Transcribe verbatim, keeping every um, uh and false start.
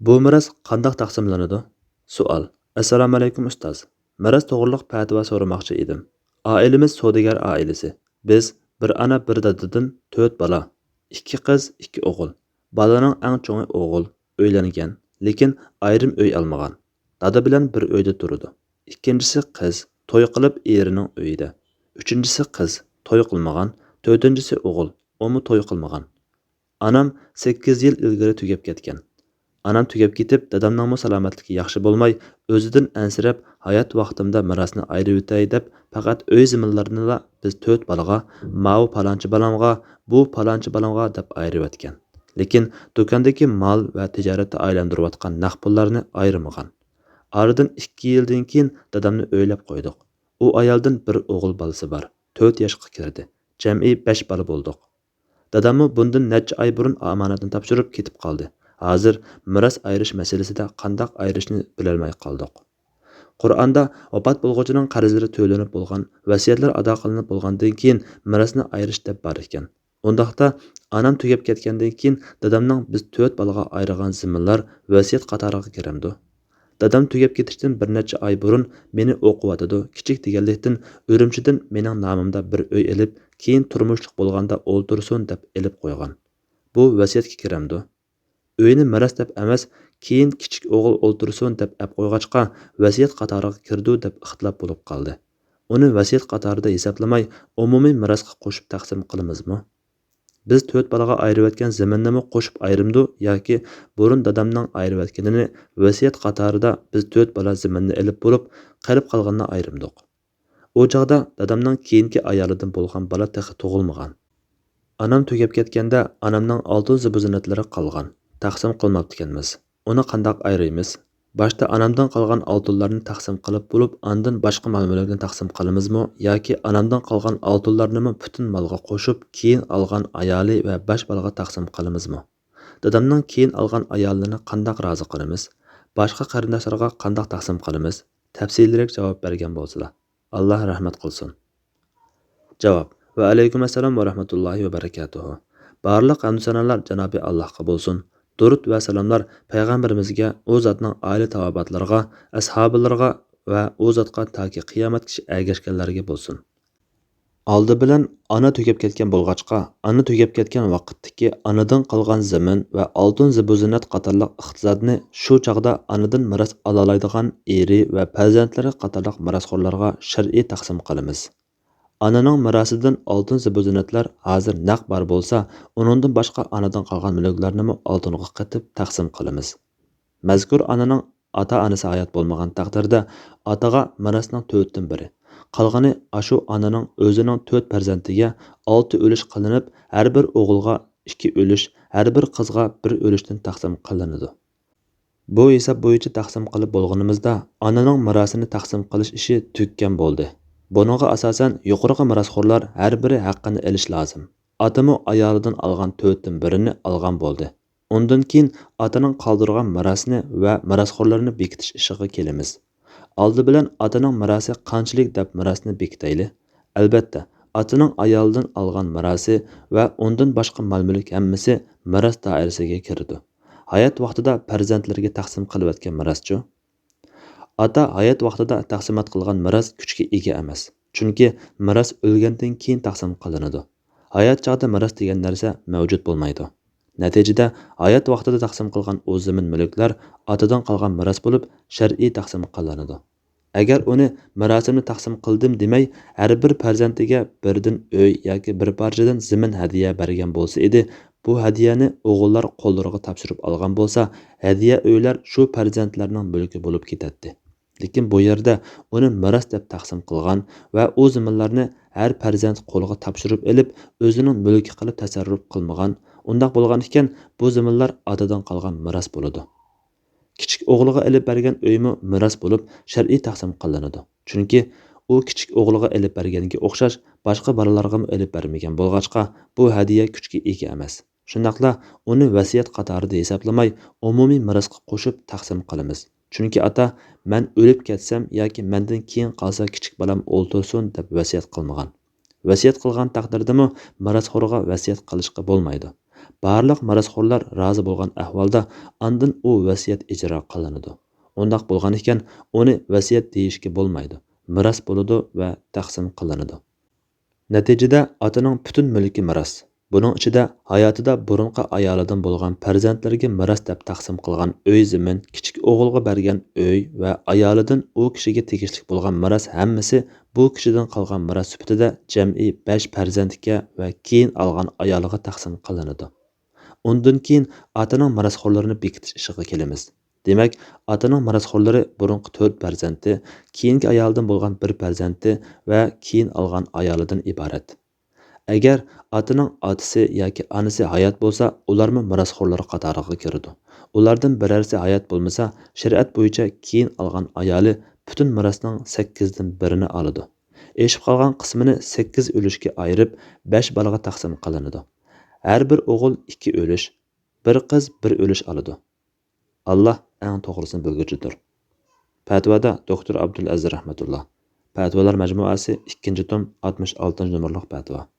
بۇ مىراس قانداق تەقسىملىنىدۇ؟ سوئال. ئەسسالامۇئەلەيكۇم ئۇستاز. مىراس توغرىلىق پەتىۋا سورىماقچى ئىدىم. ئائىلىمىز سودىگەر ئائىلىسى. بىز بىر ئانا، بىر دادىدىن تۆت بالا. ئىككى قىز، ئىككى ئوغۇل. بالىنىڭ ئەڭ چوڭى ئوغۇل، ئۆيلەنگەن، لېكىن ئايرىم ئۆي ئالمىغان. دادا بىلەن بىر ئۆيدە تۇرىدۇ. ئىككىنچىسى قىز، توي قىلىپ ئېرىنىڭ ئۆيىدە. ئۈچىنچىسى قىز، توي قىلمىغان. تۆتىنچىسى ئوغۇل، ئۇمۇ توي قىلمىغان. ئانام سەككىز يىل ئىلگىرى تۈگەپ كەتكەن. ئانام تۈگەپ كېتىپ، دادامنىڭمۇ سالامەتلىكى ياخشى بولماي، ئۆزىدىن ئەنسىرەپ، ھايات ۋاقتىمدا مىراسنى ئايرىۋېتەي دەپ، پەقەت ئۆي زېمىنلىرىنىلا بىز تۆت بالىغا، ماۋۇ پالانچى بالامغا، بۇ پالانچى بالامغا دەپ ئايرىۋەتكەن. لېكىن دۇكاندىكى مال ۋە تىجارەتتە ئايلاندۇرۇۋاتقان نەق پۇللارنى ئايرىمىغان. ئارىدىن ئىككى يىلدىن كېيىن دادامنى ئۆيلەپ قويدۇق. ئۇ ئايالدىن بىر ئوغۇل بالىسى بار. تۆت ياشقا كىردى. جەمئىي بەش بالا بولدۇق. داداممۇ بۇندىن نەچچە ئاي بۇرۇن ئامانەتنى تاپشۇرۇپ كېتىپ قالدى. ھازىر مىراس ئايرىش مەسىلىسىدە قانداق ئايرىشنى بىلەلمەي قالدۇق. قۇرئاندا ۋاپات بولغۇچىنىڭ قەرزلىرى تۆلىنىپ بولغان، ۋەسىيەتلەر ئادا قىلىنىپ بولغاندىن كېيىن مىراسنى ئايرىش دەپ بار ئىكەن. ئۇنداقتا، ئانام تۈگەپ كەتكەندىن كېيىن دادامنىڭ بىز تۆت بالىغا ئايرىغان زېمىنلار ۋەسىيەت قاتارىغا كىرەمدۇ؟ دادام تۈگەپ كېتىشتىن بىر نەچچە ئاي بۇرۇن مېنى ئوقۇۋاتىدۇ، كىچىك دېگەنلىكتىن ئۈرۈمچىدىن مېنىڭ نامىمدا بىر ئۆي ئېلىپ، كېيىن تۇرمۇشلۇق بولغاندا ئولتۇرسۇن دەپ ئېلىپ قويغان. بۇ ۋەسىيەتكە كىرەمدۇ؟ ئۆينى مىراس دەپ ئەمەس، كېيىن كىچىك ئوغۇل ئولتۇرسۇن دەپ ئەپ قويغاچقا، ۋەسىيەت قاتارىغا كىرىدۇ دەپ ئىختىلاپ بولۇپ قالدى. ئۇنى ۋەسىيەت قاتارىدا ھېسابلىماي، ئومۇمىي مىراسقا قوشۇپ تەقسىم قىلىمىزمۇ؟ بىز تۆت بالىغا ئايرىۋەتكەن زېمىننىمۇ قوشۇپ ئايرىمدۇ ياكى بۇرۇن دادامنىڭ ئايرىۋەتكىنىنى ۋەسىيەت قاتارىدا بىز تۆت بالا زېمىننى ئېلىپ بولۇپ، قېلىپ قالغىنىنى ئايرىمدۇق؟ ئۇ چاغدا دادامنىڭ كېيىنكى ئايالىدىن بولغان بالا تېخى تۇغۇلمىغان. ئانام تۈگەپ كەتكەندە، ئانامنىڭ ئالتۇن زىبۇ-زىننەتلىرى قالغان، تەقسىم قىلماپتىكەنمىز. ئۇنى قانداق ئايرىيمىز؟ باشتا ئانامدىن قالغان ئالتۇنلارنى تەقسىم قىلىپ بولۇپ، ئاندىن باشقا مال-مۈلۈكنى تەقسىم قىلىمىزمۇ ياكى ئانامدىن قالغان ئالتۇنلارنىمۇ پۈتۈن مالغا قوشۇپ، كېيىن ئالغان ئايالى ۋە بەش بالىغا تەقسىم قىلىمىزمۇ؟ دادامنىڭ كېيىن ئالغان ئايالىنى قانداق رازى قىلىمىز؟ باشقا قېرىنداشلارغا قانداق تەقسىم قىلىمىز؟ تەپسىلىيرەك جاۋاب بەرگەن بولسىلا. ئاللا رەھمەت قىلسۇن. جاۋاب. ۋەئەلەيكۇم ئەسسالام ۋە رەھمەتۇللاھى ۋە بەرىكاتۇھۇ. بارلىق ھەمدۇ سانالار جانابى ئاللاھقا بولسۇن. دۇرۇت ۋە سالاملار پەيغەمبىرىمىزگە، ئۇ زاتنىڭ ئائىلە تاۋابىئاتلىرىغا، ئەسھابىلىرىغا ۋە ئۇ زاتقا تاكى قىيامەتكىچە ئەگەشكەنلەرگە بولسۇن. ئالدى بىلەن ئانا تۈگەپ كەتكەن بولغاچقا، ئانا تۈگەپ كەتكەن ۋاقىتتىكى ئانىدىن قالغان زېمىن ۋە ئالتۇن زىبۇ-زىننەت قاتارلىق ئىقتىسادنى شۇ چاغدا ئانىدىن مىراس ئالالايدىغان ئېرى ۋە پەرزەنتلىرى قاتارلىق مىراسخورلارغا شەرئىي تەقسىم قىلىمىز. ئانىنىڭ مىراسىدىن ئالتۇن زىبۇ-زىننەتلەر ھازىر نەق بار بولسا، ئۇنىڭدىن باشقا ئانىدىن قالغان مۈلۈكلەرنىمۇ ئالتۇنغا قېتىپ تەقسىم قىلىمىز. مەزكۇر ئانىنىڭ ئاتا-ئانىسى ھايات بولمىغان تەقدىردە، ئاتىغا مىراسنىڭ تۆتتىن بىرى، قالغىنى ئاشۇ ئانىنىڭ ئۆزىنىڭ تۆت پەرزەنتىگە ئالتە ئۈلۈش قىلىنىپ، ھەر بىر ئوغۇلغا ئىككى ئۈلۈش، ھەر بىر قىزغا بىر ئۈلۈشتىن تەقسىم قىلىنىدۇ. بۇ ھېساب بويىچە تەقسىم قىلىپ بولغىنىمىزدا، ئانىنىڭ مىراسىنى تەقسىم قىلىش ئىشى تۈگىگەن بولدى. بۇنىڭغا ئاساسەن، يۇقىرىقى مىراسخورلار ھەر بىرى ھەققىنى ئېلىشى لازىم. ئاتىمۇ ئايالىدىن ئالغان تۆتتىن بىرىنى ئالغان بولدى. ئۇندىن كېيىن ئاتىنىڭ قالدۇرغان مىراسىنى ۋە مىراسخورلىرىنى بېكىتىش ئىشىغا كېلىمىز. ئالدى بىلەن ئاتىنىڭ مىراسى قانچىلىك دەپ مىراسنى بېكىتەيلى. ئەلۋەتتە، ئاتىنىڭ ئايالىدىن ئالغان مىراسى ۋە ئۇندىن باشقا مال-مۈلۈك ھەممىسى مىراس دائىرىسىگە كىرىدۇ. ھايات ۋاقتىدا پەرزەنتلىرىگە تەقسىم قىلىۋەتكەن مىراسچۇ؟ ئاتا ھايات ۋاقتىدا تەقسىمات قىلغان مىراس كۈچكە ئىگە ئەمەس. چۈنكى مىراس ئۆلگەندىن كېيىن تەقسىم قىلىنىدۇ. ھايات چاغدا مىراس دېگەن نەرسە مەۋجۇت بولمايدۇ. نەتىجىدە، ھايات ۋاقتىدا تەقسىم قىلغان ئۇ زېمىن مۈلۈكلەر ئاتىدىن قالغان مىراس بولۇپ، شەرئىي تەقسىم قىلىنىدۇ. ئەگەر ئۇنى مىراسىمنى تەقسىم قىلدىم دېمەي، ھەر بىر پەرزەنتىگە بىردىن ئۆي ياكى بىر پارچىدىن زېمىن ھەدىيە بەرگەن بولسا ئىدى، بۇ ھەدىيەنى ئوغۇللار قوللىرىغا تاپشۇرۇپ ئالغان بولسا، ھەدىيە ئۆيلەر شۇ پەرزەنتلەرنىڭ مۈلكى بولۇپ كېتەتتى. لېكىن بۇ يەردە ئۇنى مىراس دەپ تەقسىم قىلغان ۋە ئۇ زېمىنلارنى ھەر پەرزەنت قولىغا تاپشۇرۇپ ئېلىپ، ئۆزىنىڭ مۈلكى قىلىپ تەسەررۇپ قىلمىغان. ئۇنداق بولغان ئىكەن، بۇ زېمىنلار ئاتىدىن قالغان مىراس بولىدۇ. كىچىك ئوغلىغا ئېلىپ بەرگەن ئۆيمۇ مىراس بولۇپ، شەرئىي تەقسىم قىلىنىدۇ. چۈنكى ئۇ كىچىك ئوغلىغا ئېلىپ بەرگەنگە ئوخشاش باشقا بالىلارغىمۇ ئېلىپ بەرمىگەن بولغاچقا، بۇ ھەدىيە كۈچكە ئىگە ئەمەس. شۇنداقلا ئۇنى ۋەسىيەت قاتارىدا ھېسابلىماي، ئومۇمىي مىراسقا قوشۇپ تەقسىم قىلىمىز. چۈنكى ئاتا، مەن ئۆلۈپ كەتسەم ياكى مەندىن كېيىن قالسا كىچىك بالام ئولتۇرسۇن دەپ ۋەسىيەت قىلمىغان. ۋەسىيەت قىلغان تەقدىردىمۇ مىراسخورغا ۋەسىيەت قىلىشقا بولمايدۇ. بارلىق مىراسخورلار رازى بولغان ئەھۋالدا ئاندىن ئۇ ۋەسىيەت ئىجرا قىلىنىدۇ. ئۇنداق بولغان ئىكەن، ئۇنى ۋەسىيەت دېيىشكە بولمايدۇ، مىراس بولىدۇ ۋە تەقسىم قىلىنىدۇ. نەتىجىدە ئاتىنىڭ پۈتۈن مۈلكى مىراس، بۇنىڭ ئىچىدە ھاياتىدا بۇرۇنقى ئايالىدىن بولغان پەرزەنتلىرىگە مىراس دەپ تەقسىم قىلغان ئۆي زېمىن، كىچىك ئوغۇلغا بەرگەن ئۆي ۋە ئايالىدىن ئۇ كىشىگە تېگىشلىك بولغان مىراس ھەممىسى بۇ كىشىدىن قالغان مىراس سۈپىتىدە جەمئىي بەش پەرزەنتكە ۋە كېيىن ئالغان ئايالىغا تەقسىم قىلىنىدۇ. ئۇندىن كېيىن ئاتىنىڭ مىراسخورلىرىنى بېكىتىش ئىشىغا كېلىمىز. دېمەك، ئاتىنىڭ مىراسخورلىرى بۇرۇنقى تۆت پەرزەنتى، كېيىنكى ئايالىدىن بولغان بىر پەرزەنتى ۋە كېيىن ئالغان ئايالىدىن ئىبارەت. ئەگەر ئاتىنىڭ ئاتىسى ياكى ئانىسى ھايات بولسا، ئۇلارمۇ مىراسخورلار قاتارىغا كىرىدۇ. ئۇلاردىن بىرەرسى ھايات بولمىسا، شەرىئەت بويىچە كېيىن ئالغان ئايالى پۈتۈن مىراسنىڭ سەككىزدىن بىرىنى ئالىدۇ. ئېشىپ قالغان قىسمىنى سەككىز ئۈلۈشكە ئايرىپ، بەش بالىغا تەقسىم قىلىنىدۇ. ھەر بىر ئوغۇل ئىككى ئۈلۈش، بىر قىز بىر ئۈلۈش ئالىدۇ. ئاللا ئەڭ توغرىسىنى بىلگۈچىدۇر. پەتىۋادا دوكتور ئابدۇلئەزىز رەھمەتۇللا. پەتىۋالار مەجمۇئەسى، ئىككىنچى توم، ئاتمىش ئالتىنچى نومۇرلۇق پەتىۋا.